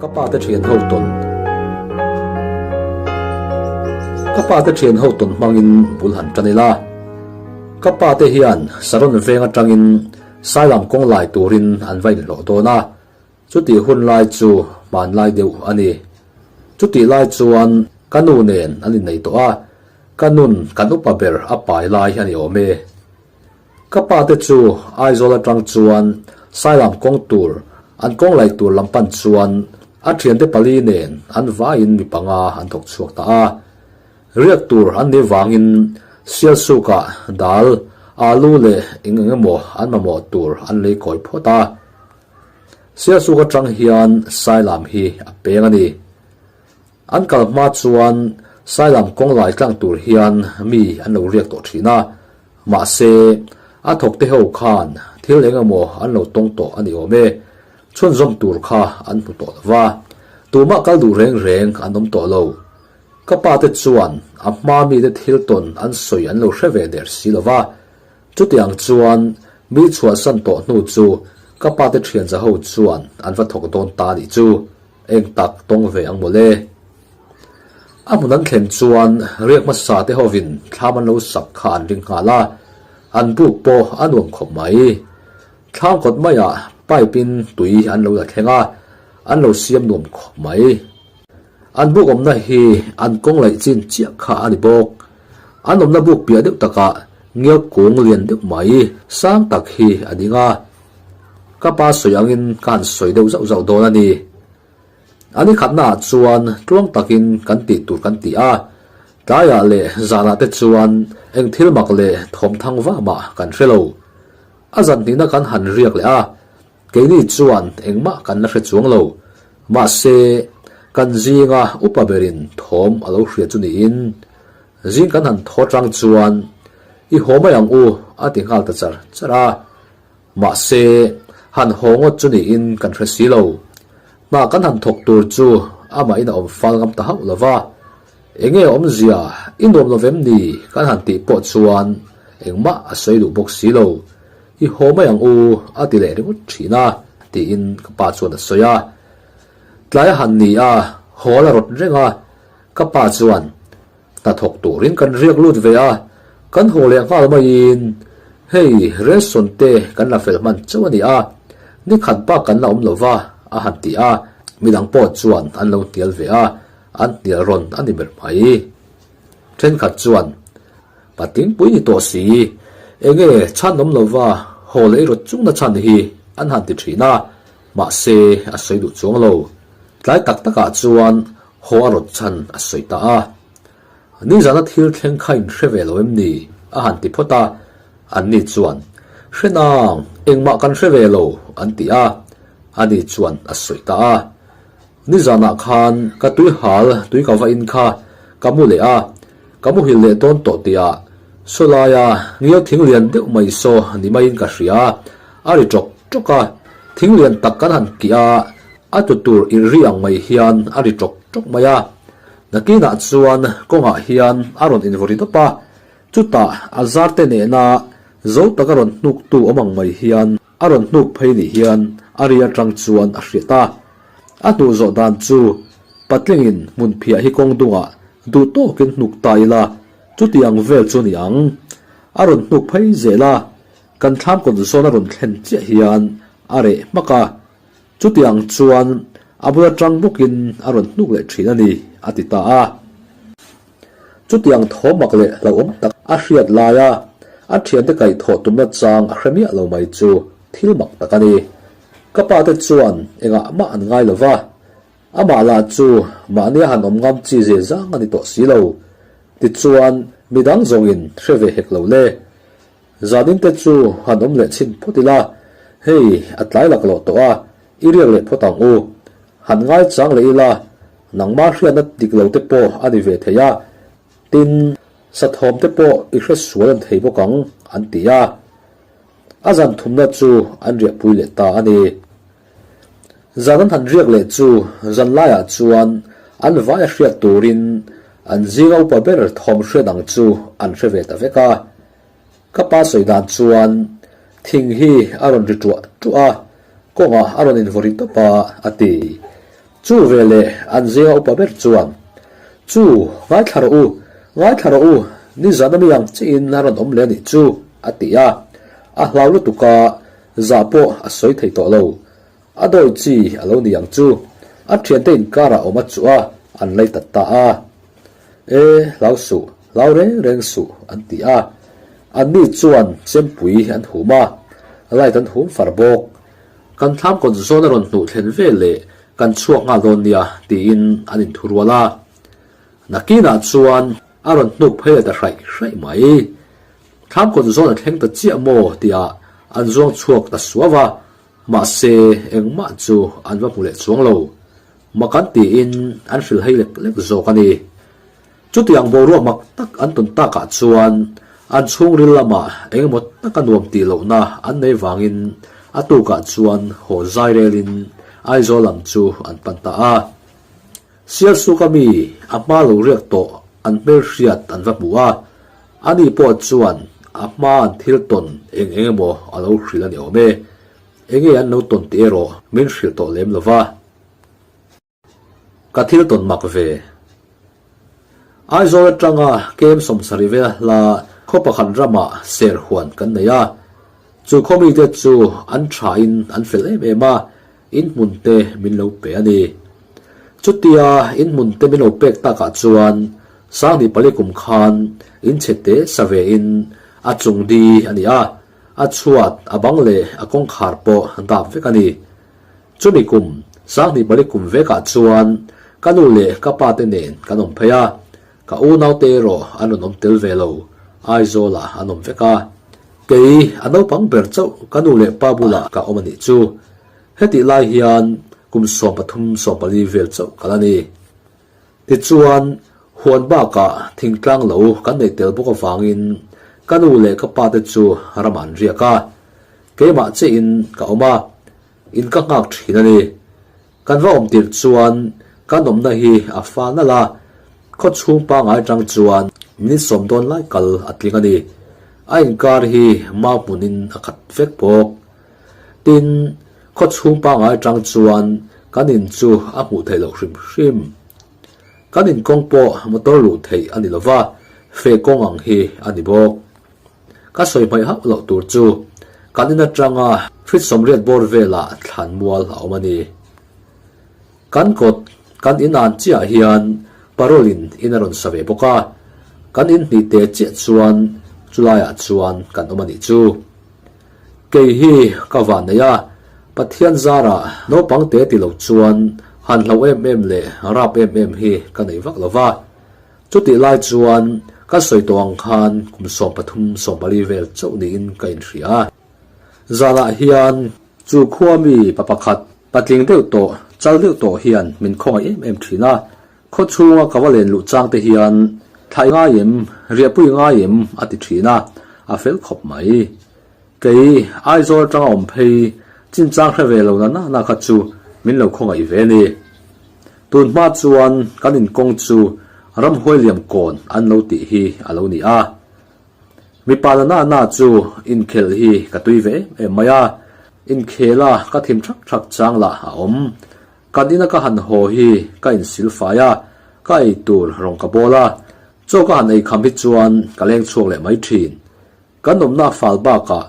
Ka pa te thian ho tawn Ka pa te thian ho tawn hmangin bul han tan ila. Ka pa te hian Saron veng atangin Sailam kawng lai turin an va inhlawh dawn a, chutih hun lai chu hmanlai deuh a ni. Chutih lai chuan ka nu nen an innei tawh a, ka nun kan upa ber a pai lai a ni awm e. Ka pa te chu Aizawl atang chuan Sailam kawng tur an kawng laih tur lam pan chuan a thiante pali nen an vaiin mi panga an thawk chhuak ta a. Riak tur an nih vangin Sialsukah dal, alu leh eng eng emaw an mamawh tur an lei kawi phawt a. Sialsuk atang hian Sailam hi a peng a ni. An kal hma chuan Sailam kawng lai tlang tur hian mi an lo riak tawh thin a, mahse a thawk te ho khan thil eng emaw an lo tawng tawh a ni awm e, chhunzawm tur kha an hmu tawh lo va, tumah kal duh reng reng an awm tawh lo. Ka pa te chuan a hma mite thil tawn an sawi an lo hre ve der si lo va, chutiang chuan mi chhuahsan tawh hnu chu ka pa te thian za ho chuan an va thawk dawn ta nih chu. Eng tak tawng ve ang mawle. A hmun an thlen chuan riak hmasa te hovin thlam an lo sak kha an ring nghal a, an buk pawh a nuam khawp mai. Thlam kawt maiah pipe in tui an lo la thleng a, an lo siam nuam khawp mai. An buk awmna hi an kawng laih chin chiah kha a ni bawk. An awmna buk piah deuh takah ngiau kung lian deuh mai sang tak hi a ding a. Ka pa sawi angin ka han sawi deuh zauh zauh dawn a ni. A ni khatnaah chuan tluang takin kan tih tur kan ti a, tlaiah leh zanah te chuan eng thil mak leh thawmthang vah mah kan hre lo. A zan hnihna kan han riak leh a, keini chuan engmah kan la hre chuang lo. Mahse, kan zinga upa berin thawm a lo hria chu niin zing kan han thaw tang chuan i haw mai ang u a ti nghal ta char char a. Mahse, han haw ngawt chu niin kan hre si lo. Hna kan han thawk tur chu amahin a awm fal ngam ta hauh lo va. Enge awmzia, i nuam lo vem ni kan han tih pawh chuan engmah a sawi duh bawk si lo. I haw mai ang u a ti leh ringawt thin a, tiin ka pa chuan a sawi a. Tlai a han ni a, haw la rawt reng a, ka pa chuan Hna thawk turin kan riak lut ve a, kan haw leh nghal maiin hei ration te kan la fel hman chauh a ni a, ni khat bak kan la awm lo va a han ti a, midang pawh chuan an lo hnial ve a, an hnial rawn a ni ber mai. Thenkhat chuan, Patingpui ni tawh si, enge chhan awm lo va haw leh rawt chung na chhan hi an han ti thin a, mahse a sawi duh chuang lo. Tlai tak takah chuan Haw a rawt chhan a sawi ta a. Nizana thil thleng kha in hre ve lo em ni? a han ti phawt a. Anni chuan, Hre nang, engmah kan hre ve lo, an ti a. Ani chuan a sawi ta a. Nizanah khan ka tui hal tui ka va in kha ka mu leh a, ka muhil leh dawn tawh tihah sawlaia ngiau thing lian deuh mai saw ni maiin ka hria, a ri ṭawk ṭawk a. Thing lian tak kan han kih a. A tu tur i ri ang mai hian a ri ṭawk ṭawk mai a, nakinah chuan kawngah hian a rawn invaw ri dawp a, chutah a zarte nena zo taka rawn hnuktu awm ang mai hian a rawn hnuk phei ni hian a ri aṭang chuan a hriat a. A hnuh zawh dan chu patlingin hmun phiah hi kawng dungah duh tawkin hnuk ta ila, chuti ang vel chu ni ang. A rawn hnuk phei zel a, kan thlam kawt zawn a rawn thlen chiah hian a reh hmak a. Chutiang chuan a bula tang bawkin a rawn hnuk leh thin a ni, a ti ta a. Chutiang thawmak leh hlauhawm tak a hriat laia a thiante kaihthawh tumna chang a hre miah lo mai chu thil mak tak a ni. Ka pa te chuan engah mah an ngai lo va, amah lah chu mahnia han awm ngam chi ze zang a ni tawh si lo. Tichuan midang zawngin hre ve hek lo le. Zanin te chu han awm leh chhin phawt ila, hei a tlai lak loh tawh a, i riak leh phawt ang u. Han ngai chang leh ila, nangmah hriatna dik lo te pawh a ni ve thei a, tin, sathawm te pawh i hre sual an thei bawk ang, an ti a. A zan thumna chu an riahpui leh ta a ni. Zan an han riak leh chu zan laiah chuan an vai a hriat turin an zinga upa ber thawm hriat ang chu an hre ve ta vek a. Ka pa sawi dan chuan thing hi a rawn ri ṭuah ṭuah a, kawngah a rawn invaw ri tawp a, a ti. Chu veleh an zinga upa ber chuan, Chu, ngaithla rawh u, ngaithla rawh u, nizan ami ang chiin a rawn awm leh a nih chu, a ti a. A hlau lutuk a, zah pawh a sawi thei tawh lo. A dawi chi a lo ni ang chu. A thiante inkarah awm a chuh a, an lei tat ta a. E, hlau suh, hlau reng reng suh, an ti a. Anni chuan chempui an hum a, light an hum far bawk. Kan thlam kawt zawn a rawn hnuh thlen vel leh kan chhuak nghal dawn nia, tiin an inthurual a. Nakinah chuan a rawn hnuk phei leh ta hraih hraih mai. Thlam kawt zawn a thleng ta chiah maw tihah an zuang chhuak ta suau a, mahse engmah chu an va hmu leh chuang lo. Mak an tiin an hrilh hei lek lek zawk a ni. Chutiang boruak mak tak an tawn takah chuan an chhungril lamah engemaw taka nuam tih lohna an nei vangin a tukah chuan haw zai relin Aizawl lam chu an pan ta a. Sialsuka mi a hma lo riak tawh an hmelhriat an va hmu a, ani pawh chuan a hma an thil tawn eng eng emaw a lo hrilh a ni awm e. Enge an lo tawn tih erawh min hrilh tawh lem lo va. Ka thil tawn mak ve. Aizawl atanga kem sawmsarih vel hla khaw pakhat ramah ser huan kan nei a. Chu khaw mite chu an thain an fel em em a, in hmun te min lo pe a ni. Chutia in hmun te min lo pek takah chuan Sangni pali kum khan in chhe te sa ve in a chung di a ni a, a chhuat, a bang leh a kawngkhar pawh dap vek a ni. Chumi kum, Sanghnih pali kum vekah chuan ka nu leh ka pa te nen kan awm phei a, ka unaute erawh an rawn awm tel ve lo, Aizawlah an awm vek a. Kei, a naupang ber chauh ka nu leh pa bulah ka awm a nih chu. Hetih lai hian kum 13, 14 vel chauh ka la ni. Tichuan, huan bakah thingtlang lo kan neih tel bawk avangin ka nu leh ka pa te chu ramah an riak a, keimah chiahin ka awm a. In ka nghak thin a ni. Kan va awm tirh chuan kan awmna hi a fa nalh a, khaw chhung pangai atang chuan minute sawm dawn lai kal a tling a ni. A inkar hi mau hmunin a khat vek bawk. Tin, khaw chhung pangai atang chuan kan in chu a hmuh theih loh hrim hrim. Kan inkawng pawh motor luh theih a ni lova, feh kawng ang hi a ni bawk. Ka sawi hmaih hauh loh tur chu kan in atanga feet sawmriat bawr velah thlan mual a awm a ni. Kan kawt kan in an chiah hian parole in in a rawn sa ve bawk a, kan in hnih te chiah chuan chulaiah chuan kan awm a nih chu. Kei hi ka van nei a, Pathian zarah naupang te ti lo chuan han hloh em em leh rap em em hi ka nei vak lo va. Chutih lai chuan ka sawi tawh ang khan kum 13, 14 vel chauh niin ka inhria. Zanah hian chu khua mi pa pakhat patling deuh tawh, chal deuh tawh hian min khawngaih em em thin a. Khaw chhunga ka va len luh chang te hian thlai ngai em, riahpui ngai em a ti thin a, a fel khawp mai. Kei Aizawl atanga awm phei chinchang hre ve lo na na kha chu min lo khawngaih ve ni. Tun hma chuan kan inkawng chu ramhuai liam kawn an lo tih hi a lo ni a. Mipa na na na chu inkhelh hi ka tui ve em em mai a, inkhela ka thim thak thak chang lah a awm. Kan ina ka han haw hi ka insil fai a, ka ei tur rawng ka bawl a, chaw ka han ei kham hi chuan ka leng chhuak leh mai thin. Kan awmna fal bakah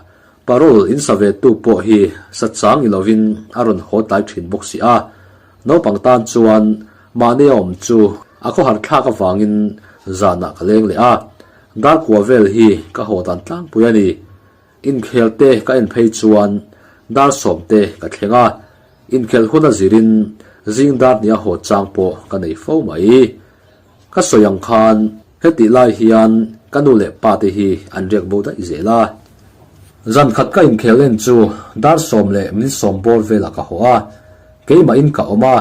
parole in sa ve tu pawh hi sa chang i lovin a rawn haw tlai thin bawk si a, naupang tan chuan mahni a awm chu a khawhar thlak avangin zanah ka leng leh a, darkua vel hi ka haw dan tlangpui a ni. Inkhel te ka en phei chuan dar sawm te ka thleng a, inkhelh hun a zirin zing dar hnih a haw chang pawh ka nei fo mai. Ka sawi ang khan hetih lai hian ka nu leh pa te hi an riak bo daih zel a. Zan khat ka inkhel en chu dar sawm leh min sawm bawr velah ka haw a, keimahin ka awm a.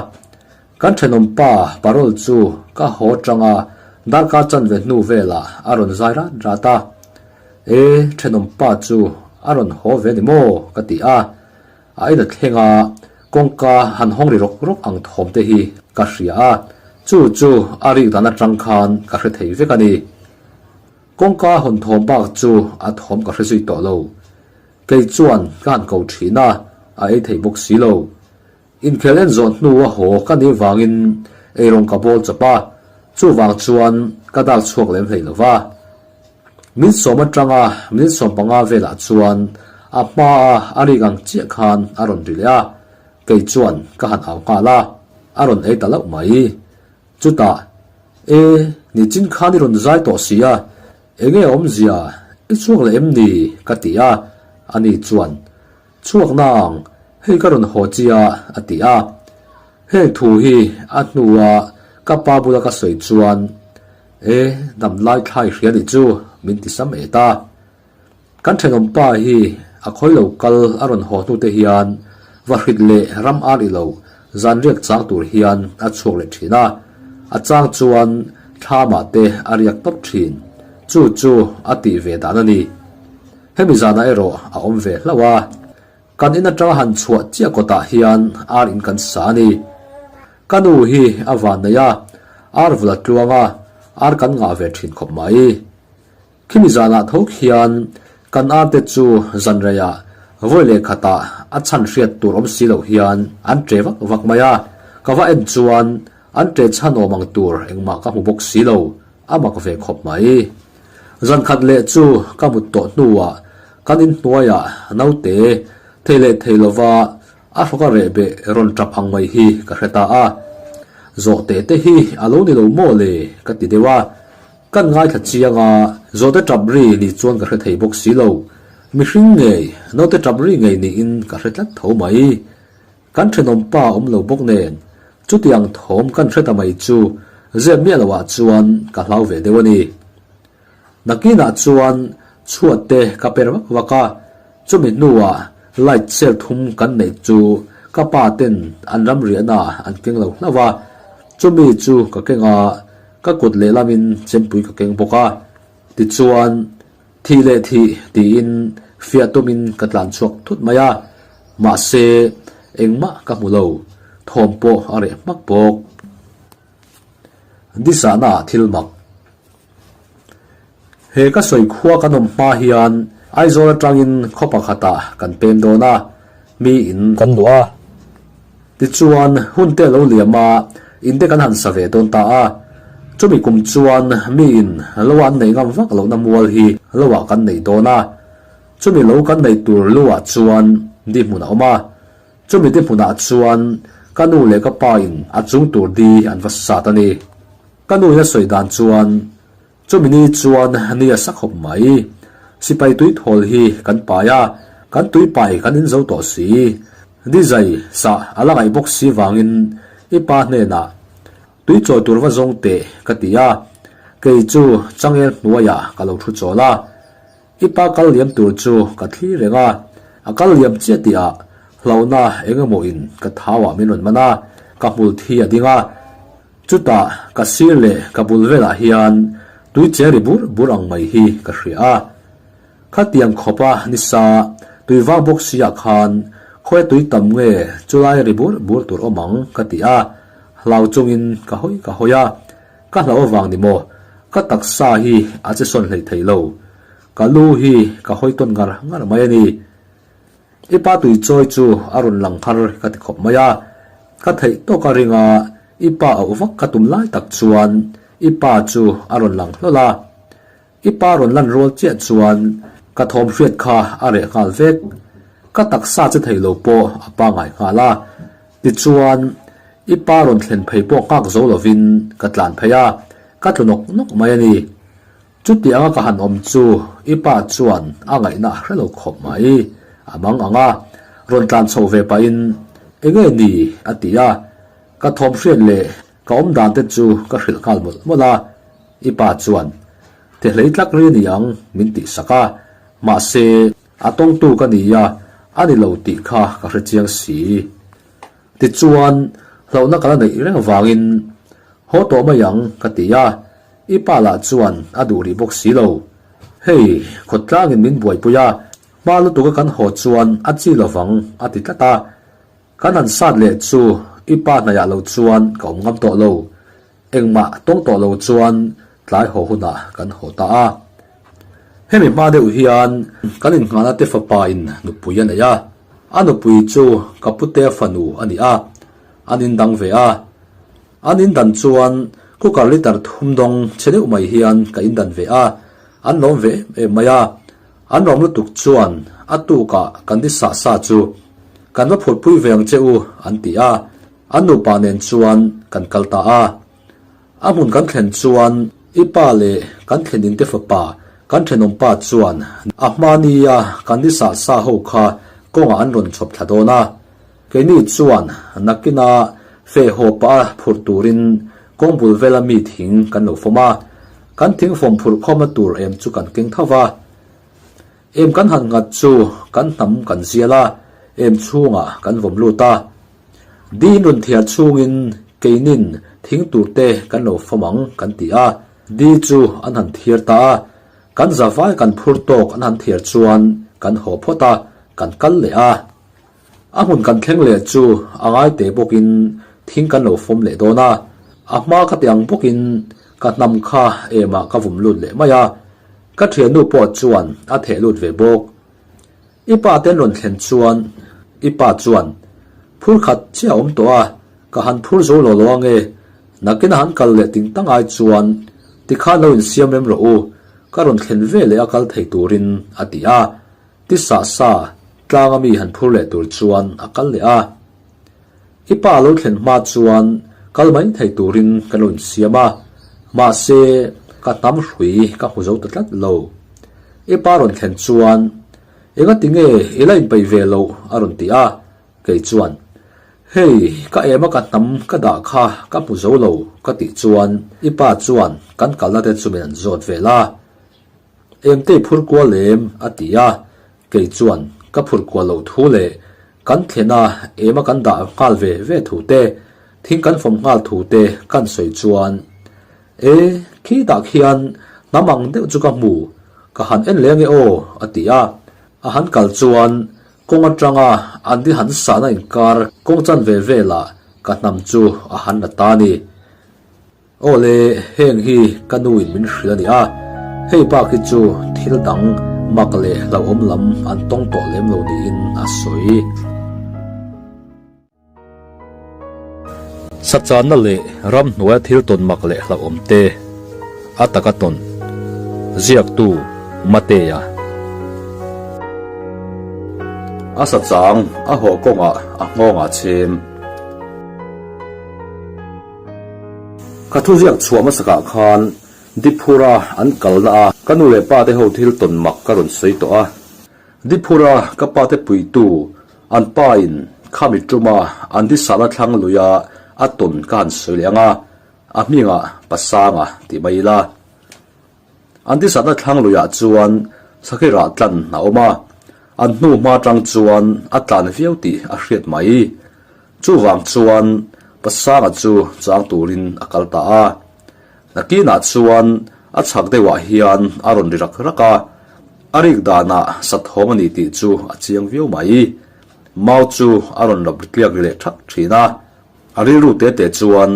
Kan thenawm pa parole chu ka haw tang a, darkar chanve hnu velah a rawn zai rat rat a. E, thenawm pa chu a rawn haw ve ni maw? ka ti a. A in a thleng a, kawngka han hawng ri rawk rawk ang thawm te hi ka hria a, chu chu a rik dan atang khan ka hre thei vek a ni. Kawngka hawn thawm bak chu a thawm ka hre zui tawh lo. Kei chuan ka han ko thin a, a ei thei bawk si lo. Inkhel en zawh hnua haw ka nih vangin eirawng ka bawl chawp a, chuvang chuan ka dak chhuak lem hlei lo va. Min sawm atanga min 15 velah chuan a hmaa a rik ang chiah khan a rawn ri leh a, kei chuan ka han au nghal a, a rawn ei ta loh mai. Chutah, E, nichin khan i rawn zai tawh si a, enge awmzia, i chhuak leh em ni? ka ti a, ani chuan, Chhuak nang, hei ka rawn haw chi a, a ti a. Heng thu hi a hnua ka pa bula ka sawi chuan, E, dam lai thlai hria nih chu, min ti sam et a. Kan thenawm pa hi a khawi lo kal a rawn haw hnute hian vahrit leh ram ar i lo zan riak chang tur hian a chhuak leh thin a, a chang chuan thlamah te a riak tawp thin. Chu chu a tih ve dan a ni. Hemi zanah erawh a awm ve hlauh a, kan in atanga han chhuah chiah kawtah hian ar in kan sa a ni. Ka nu hi a van nei a, ar vul a tluang a, ar kan ngah ve thin khawp mai. Khimi zanah tho khian kan ar te chu zan reiah vawi leh khatah a chhan hriat tur awm si loh hian an ṭe vak vak mai a, ka va en chuan an ṭe chhan awm ang tur engmah ka hmu bawk si lo, a mak ve khawp mai. Zan khat leh chu ka mut tawh hnuah kan inhnuaiah naute thei leh thei lova a hrawk a reh beh rawn tap ang mai hi ka hre ta a, zawhte te hi a lo ni lo maw le ka ti deuh a, kan ngaithla chiang a, zawhte tap ri ni chuan ka hre thei bawk si lo, mihring ngei naute tap ri ngei niin ka hre tlat tho mai. Kan thenawm pa awm lo bawk nen, chutiang thawm kan hre ta mai chu zep miah loh ah chuan ka hlau ve deuh a ni. Nakinah chuan chhuat te ka per vak vak a, chumi hnuah light cell thum kan neih chu ka pa ten an ram riahna an keng lo hlauh a, chumi chu ka keng a, ka kut lehlamin chempui ka keng bawk a, tichuan Thih leh thih tiin fiah tumin ka tlan chhuak thut mai a, mahse engmah ka hmu lo, thawm pawh a reh hmak bawk. Disahna ah thil mak. He ka sawi khua kan awm hma hian Aizawl atangin khaw pakhatah kan pem dawn a, mi in kan luah a. Tichuan, hun te a lo liam a, in te kan han sa ve dawn ta a. Chumi kum chuan miin lo an neih ngam vak lohna mual hi lo ah kan nei dawn a. Chumi lo kan neih tur lu ah chuan di hmun a awm a. Chumi di hmunah chuan ka nu leh ka pa in a chung tur di an va sat a ni. Ka nu in a sawi dan chuan Chumi ni chuan ni a sa khawp mai. Sipai tui thawl hi kan pai a, kan tui pai kan in zo tawh si. Di zai sah a la ngaih bawk si vangin i pa hnenah tui chawi tur va zawng teh ka ti a, kei chu changel hnuaiah ka lo thu chawl a. I pa kal liam tur chu ka thli reng a, a kal liam chiah tihah hlauhna eng emaw in ka thauah min rawn man a, ka hmul thi a ding a. Chutah ka sir leh ka bul velah hian tui che ri bur bur ang mai hi ka hria a. Khatiang khawpa nisa tui vang bawk si ah khan khawi tui tam nge chulai ri bur bur tur awm ang ka ti a, hlau chungin ka hawi ka hawi a. Ka hlauh avang ni maw? Ka taksa hi a che sawn hleih thei lo. Ka lu hi ka hawi tawn ngar ngar mai a ni. I pa tui chawi chu a rawn lang har ka ti khawp mai a. Ka theih tawk a ring a, i pa auh vak ka tum lai tak chuan i pa chu a rawn lang hlawl a. I pa rawn lan rual chiah chuan ka thawm hriat kha a reh nghal vek. Ka taksa che thei lo pawh a pangai nghal a. Tichuan, i pa rawn thlen phei pawh nghak zo lovin ka tlan phei a, ka tlu nawk nawk mai a ni. Chutianga ka han awm chu i pa chuan a ngaihna a hre lo khawp mai. A mang ang a, rawn tlan chho ve pahin, Enge ni? a ti a. Ka thawm hriat leh ka awm dan te chu ka hrilh nghal mawlh mawlh a. I pa chuan, Thehlei tlak ri ni ang, min tih sak a. Mahse, a tawngtu ka ni a, a ni lo tih kha ka hre chiang si. Tichuan, hlauhna ka la neih reng vangin, Haw tawh mai ang, ka ti a. I pa lah chuan a duh rih bawk si lo. Hei, khawtlangin min buaipui a, hma lutuka kan haw chuan a chi lovang, a ti tlat a. Kan han sat leh chu i pa hnaihah lo chuan ka awm ngam tawh lo. Engmah tawng tawh lo chuan tlai haw hunah kan haw ta a. Hemi hma deuh hian kan innghahna te fapa in nupui a nei a. A nupui chu ka pute fanu a ni a. An indang ve a. An indan chuan cooker litre thum dawng chhe deuh mai hian ka indan ve a, an lawm ve em em mai a. An lawm lutuk chuan a tukah kan di sah sa chu kan va phurhpui ve ang che u an ti a, an nupa nen chuan kan kal ta a. A hmun kan thlen chuan i pa leh kan thlen in te fapa kan thenawm pa chuan a hma nia kan di sah sa ho kha kawngah an rawn chhawp thla dawn a. Keini chuan nakina feh haw pah a phurh turin kawng bul vela mi thing kan lo fawm a, kan thing fawm phurh khawmna tur em chu kan keng tho va. Em kan han nghat chu kan hnam kan zial a, em chhungah kan vawm lut a. Di nun thiar chhungin keinin thing tur te kan lo fawm ang kan ti a, di chu an han thiar ta a, kan zavai kan phur tawk an han thiar chuan kan haw phawt a, kan kal leh a. A hmun kan thleng leh chu a ngai teh bawkin thing kan lo fawm leh dawn a, a hma ka ti ang bawkin ka hnam kha emah ka vum lut leh mai a, ka thiannu pawh chuan a theh lut ve bawk. I pa te an rawn thlen chuan i pa chuan, Phur khat chiah a awm tawh a, ka han phur zo lo lo ange, nakin a han kal leh ting tang ai chuan tikhan lo insiam rem rawh u, ka rawn thlen ve leh a kal thei turin a ti a. Ti sa sa, tlanga mi han phur leh tur chuan a kal leh a. I pa lo thlen hma chuan kal mai thei turin ka lo insiam a, mahse ka hnam hrui ka hmu zo ta tlat lo. I pa rawn thlen chuan, Engati nge i la inpeih ve loh? a rawn ti a, kei chuan, Hei, ka ema ka hnam ka dah kha ka hmu zo lo ka tih chuan i pa chuan kan kalna te chu min an zawt vel a. Emtei phur kual em? a ti a, kei chuan ka phur kual loh thu leh kan thlen a ema kan dah nghal ve ve thu te, thing kan fawm nghal thu te kan sawi chuan, E, khitah khian hnam ang deuh chu ka hmu, ka han en leh ange aw, a ti a. A han kal chuan kawng atanga an di han sahna inkar kawng chan ve velah ka hnam chu a han la ta a ni. Aw le, heng hi ka nu in min hrilh a ni a, hei bak hi chu thil dang mak leh hlauhawm lam an tawng tawh lem lo niin a sawi. Sachanna leh ramhnuaia thil tawn mak leh hlauhawm te a taka tawn ziaktu Matea. A sachang a haw kawngah a nghawngah chhem. Ka thuziak chhuah hmasakah khan Diphura an kalna a ka nu leh pa te ho thil tawn mak ka rawn sawi tawh a. Diphura ka pa te puitu an pa in khami tuma an disahna thlang luia a tawn ka han sawi leh ang a, a hmingah Pasanga ti mai ila. An tisatna thlang luiah chuan sakhi rah tlan a awm a, an hnu hma tang chuan a tlan viau tih a hriat mai. Chuvang chuan Pasanga chu chang turin a kal ta a. Nakinah chuan a chhak deuhah hian a rawn ri rak rak a, a rik danah sathawm a ni tih chu a chiang viau mai. Mau chu a rawn rap ri tliak ri leh thak thin a, a rilru te te chuan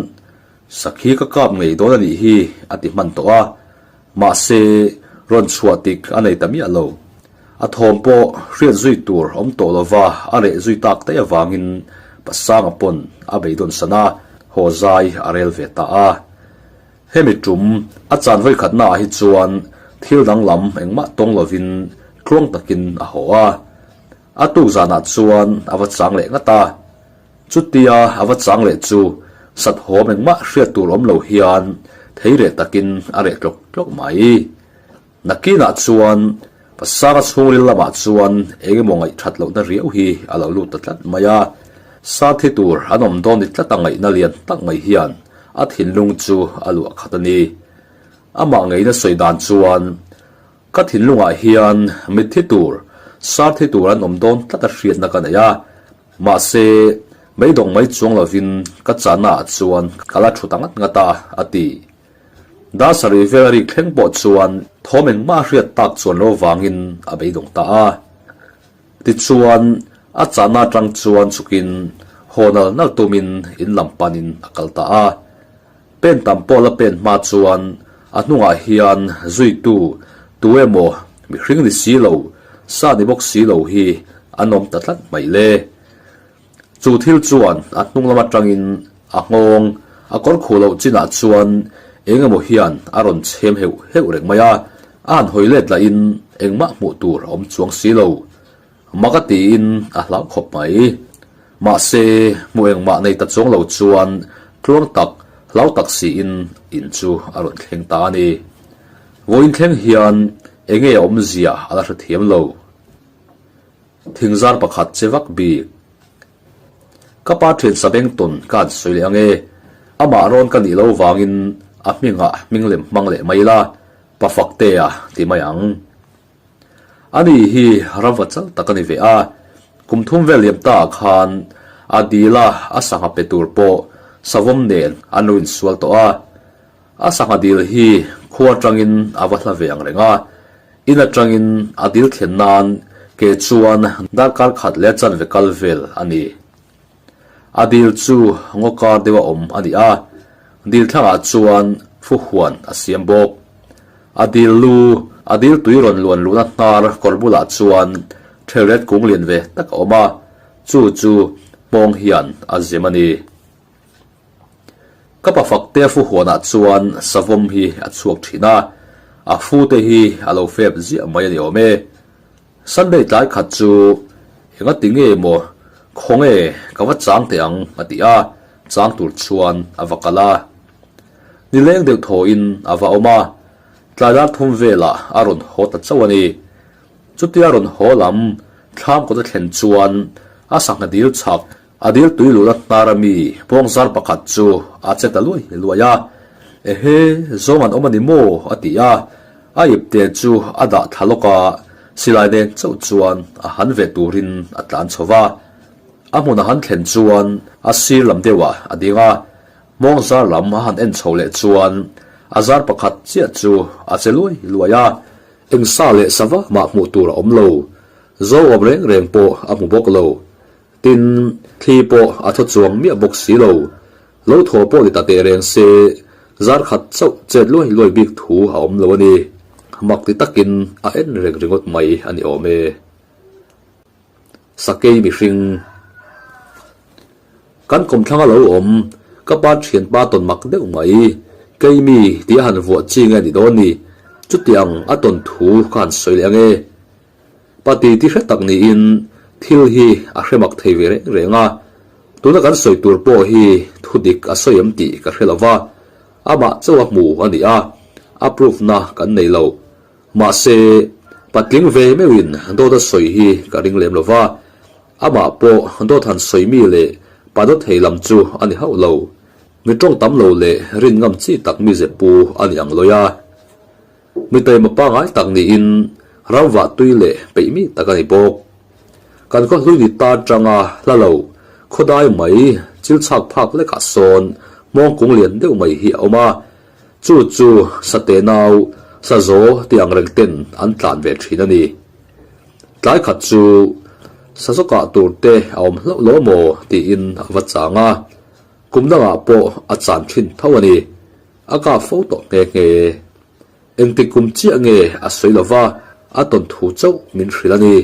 Sakhi ka kap ngei dawn a nih hi a ti hman tawh a, mahse rawn chhuah tik a nei ta miah lo. A thawm pawh hriat zui tur awm tawh lova a reh zui tak daih avangin Pasanga pawn a beidawn san a, haw zai a rel ve ta a. Hemi tum a chan vawikhatna ah hi chuan thil danglam engmah tawng lovin tluang takin a haw a. A tuk zanah chuan a va chang leh ngat a. Chutia a va chang leh chu sathawm engmah hriat tur awm lo hian thei reh takin a reh tlawk tlawk mai. Nakinah chuan Pasanga chhungril lamah chuan eng emaw ngaihthat lohna riau hi a lo lut ta tlat mai a, sa thi tur an awm dawn ni tlat a ngaihna lian tak mai hian a thinlung chu a luah khat a ni. Amah ngeina sawi dan chuan Ka thinlungah hian mitthi tur, sar thi tur an awm dawn tlat a hriatna ka nei a, mahse, meidawng mai chuang lovin ka chahna ah chuan ka la thu ta ngat ngat a, a ti. Dar sarih vel a rik thleng pawh chuan thawm engmah a hriat tak chuan lo vangin a beidawng ta a. Tichuan, a chahna atang chuan chhukin haw nal nal tumin in lam panin a kal ta a. Pen tam pawh la pen hma chuan a hnungah hian zuitu tu emaw mihring ni si lo, sa ni bawk si lo hi an awm ta tlat mai le. Chu thil chuan a hnung lam atangin a nghawng, a kawr khuh loh chinah chuan eng emaw hian a rawn chhem heuh heuh reng mai a, a han hawi let lahin engmah hmuh tur a awm chuang si lo. Mak a tiin a hlau khawp mai. Mahse, hmuh engmah nei ta chuang lo chuan tluang tak, hlau tak siin in chu a rawn thleng ta a ni. Vawiin thleng hian enge a awmzia a la hrethiam lo. Thingzar pakhat che vak bik. Ka pa thian Sabengton ka han sawi leh ange. Amah rawn ka nih lo vangin a hmingah hming lem hmang leh mai ila, pa Faktea ti mai ang. Ani hi ramva chal tak a ni ve a, kum thum vel liam ta ah khan a dila a sangha pe tur pawh savawm nen an lo insual tawh a. A sangha dil hi khua atangin a va hla ve ang reng a, in atangin a dil thlen nan ke chuan darkar khat leh chanve kal vel a ni. A dil chu ngaw kar deuh a awm a ni a, dil thlangah chuan fu huan a siam bawk. A dil lu, a dil tui rawn luan luhna hnar kawr bulah chuan thelret kung lian ve tak a awm a, chu chu hmawng hian a zem a ni. Ka pa fakte fu huanah chuan savawm hi a chhuak thin a, a fu te hi a lo fep ziah mai a ni awm e. Sunday tlai khat chu enga ti nge maw khawnge ka va chang teh ang a ti a, chang tur chuan a va kal a. Nileng deuh thawhin a va awm a, tlai dar thum velah a rawn haw ta chauh a ni. Chutia rawn haw lam thlam kawt a thlen chuan a sangha dil chak A dil tui luhna hnar a mi pawngzar pakhat chu a che ta luai luai a, Ehe, zawng an awm a ni maw? a ti a, a ipte chu a dah thla lawk a, silai nen chauh chuan a han ve turin a tlan chho va. A hmun a han thlen chuan a sir lam deuhah a ding a, hmawngzar lam a han en chho leh chuan a zar pakhat chiah chu a che luai luai a, eng sa leh sava mah hmuh tur a awm lo, zo awm reng reng pawh a hmu bawk lo. Tin, thli pawh a thaw chuang miah bawk si lo. Lo thaw pawh ni ta teh reng se, zar khat chauh chet luai luai bik thu a awm lo a ni. Mak ti takin a en reng ringawt mai a ni awm e. Sakei mihring. Kan kawmthlang a lo awm, ka pa thianpa tawn mak deuh mai. Keimi tih a han vuah chi nge ni dawn ni? Chutiang a tawn thu ka han sawi leh ang e. Pati ti hre tak niin thil hi a hre mak thei ve reng reng a, tuna kan sawi tur pawh hi thu dik a sawi em tih ka hre lo va, amah chauh a hmu a ni a, a proof na kan nei lo. Mahse, patling ve meuhin dawt a sawi hi ka ring lem lo va, amah pawh dawt han sawi mi leh pa dawt thei lam chu a ni hauh lo. Mi tawng tam lo leh rin ngam chi tak mi ze pu a ni ang lawi a. Mi taima pangai tak niin ramvah tui leh peih mi tak a ni bawk. Kan khaw hlui ni ta atanga hla lo khawdai mai chil chhak phak lekah sawn hmawng kung lian deuh mai hi a awm a, chu chu sate nau sazaw tih ang reng ten an tlan ve thin a ni. Tlai khat chu sazaw kah tur te a awm hlauh lo maw tiin a va chang a, kum dangah pawh a chan thin tho a ni. A kah fo tawh nghe nghe. Engtik kum chiah nge a sawi lo va, a tawn thu chauh min hrilh a ni.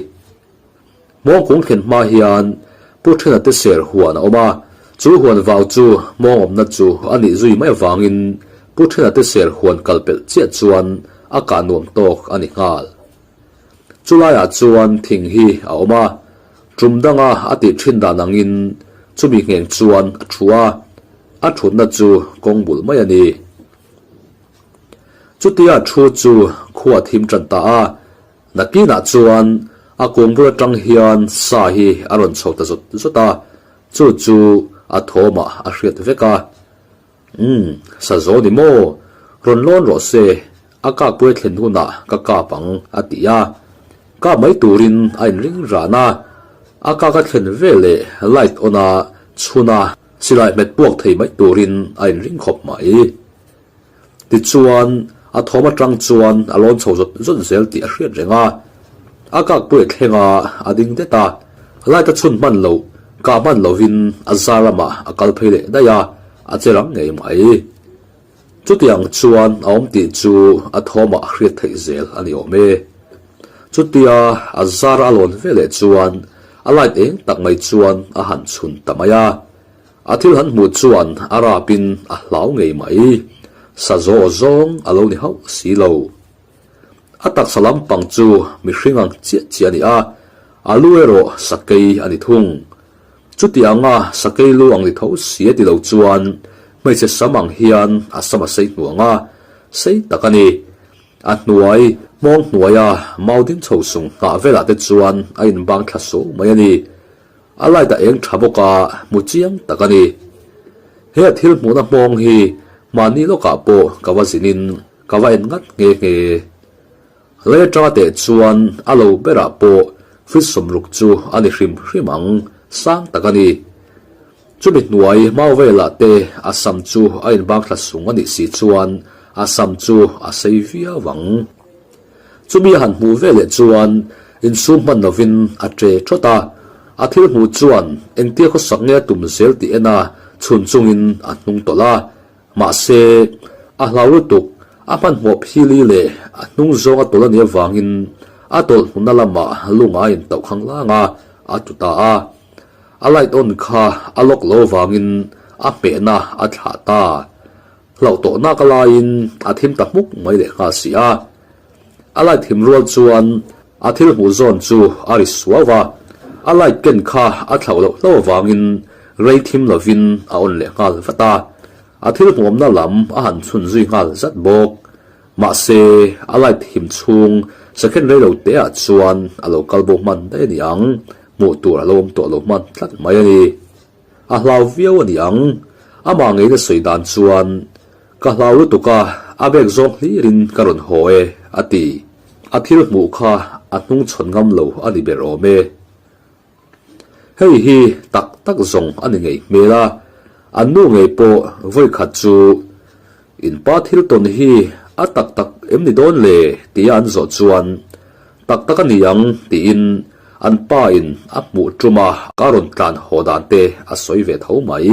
Hmawng kung thlen hma hian Pu Thena te ser huan a awm a, chu huan vau chu hmawng awmna chu a nih zui mai avangin Pu Thena te ser huan kal pelh chiah chuan a kah nuam tawk a ni nghal. Chulaiah chuan thing hi a awm a, tum danga a tih thin dan angin chumi ngheng chuan a thu a, a thutna chu kawng bul mai a ni. Chutia thu chu khua thim tan ta a, nakinah chuan a kung bul atang hian sa hi a rawn chho ta zawt zawt a, chu chu a thawmah a hriat vek a. Umm, sa zo ni maw? Rawn lawn rawh se, a kakpui a thlen hunah ka kap ang, a ti a. Kap mai turin a inring ran a, a kak a thlen veleh light on a chhun a, silai hmet puak thei mai turin a inring khawp mai. Tichuan, a thawm atang chuan a lawn chho zawt zawt zel tih a hriat reng a. A kakpui a thleng a, a ding det a. Light a chhun hman loh, kah hman lovin a zar lamah a kal phei leh daih a, a che rang ngei mai. Chutiang chuan a awm tih chu a thawmah a hriat theih zel a ni awm e. Chutia a zar a lawn veleh chuan. A light eng tak mai chuan a han chhun ta mai a. A thil han hmuh chuan a rapin a hlau ngei mai. Sa zaw zawng a lo ni hauh si lo. A taksa lampang chu mihring ang chiah chiah a ni a, a lu erawh sakei a ni thung. Chutianga sakei lu ang ni tho si a ti lo chuan hmeichhe sam ang hian a sam a sei hnuang a, sei tak a ni. A hnuai, hmawng hnuaia mau ding chho sung nghah velah te chuan a inbang thla suau mai a ni. A light a eng tha bawk a, hmu chiang tak a ni. He a thil hmuhna hmawng hi mahni lawkah pawh ka va zinin ka va en ngat nghe nghe. Lei atanga teh chuan a lo berah pawh fridge sawmruk chu a ni hrim hrim ang, sang tak a ni. Chumi hnuai mau velah te a sam chu a inbang thla sung a nih si chuan a sam chu a sei viau ang. Chumi a han hmuh ve leh chuan insum hman lovin a ṭe ṭhawt a, a thil hmuh chuan engtia khawsak nge a tum zel tih en a chhun chungin a hnung tawlh a. Mahse, a hlau lutuk, a hmanhmawh phili leh a hnung zawng a tawlh a nih avangin a tawlh hmunna lamah lunga a intauh khang lang a, a tu ta a. A light on kha a lock lo avangin a hmehna a thlah ta. Hlauh tawh nak a laiin a thim ta hmuk mai leh nghal si a. A light thim rual chuan a thil hmuh zawn chu a ri suau a, a light ken kha a thlauh loh hlauh avangin rei thim lovin a on leh nghal vat a. A thil hmuhawmna lam a han chhun zui nghal zat bawk. Mahse, a light thim chhung second rei lo te ah chuan a lo kal bo hman daih a ni ang, hmuh tur a lo awm tawh lo hman tlat mai a ni. A hlau viau a ni ang. Amah ngeina sawi dan chuan, Ka hlau lutuk a, a bag zawng hlirin ka rawn haw e, a ti. A thil hmuh kha a hnung chhawn ngam lo a ni ber awm e. Hei hi tak tak zawng a ni ngei hmel a, an nu ngei pawh vawi khat chu in pa thil tawn hi a tak tak em ni dawn le tia an zawh chuan tak tak a ni ang tiin an pa in a hmuh tum a, a rawn tlan haw dan te a sawi ve tho mai.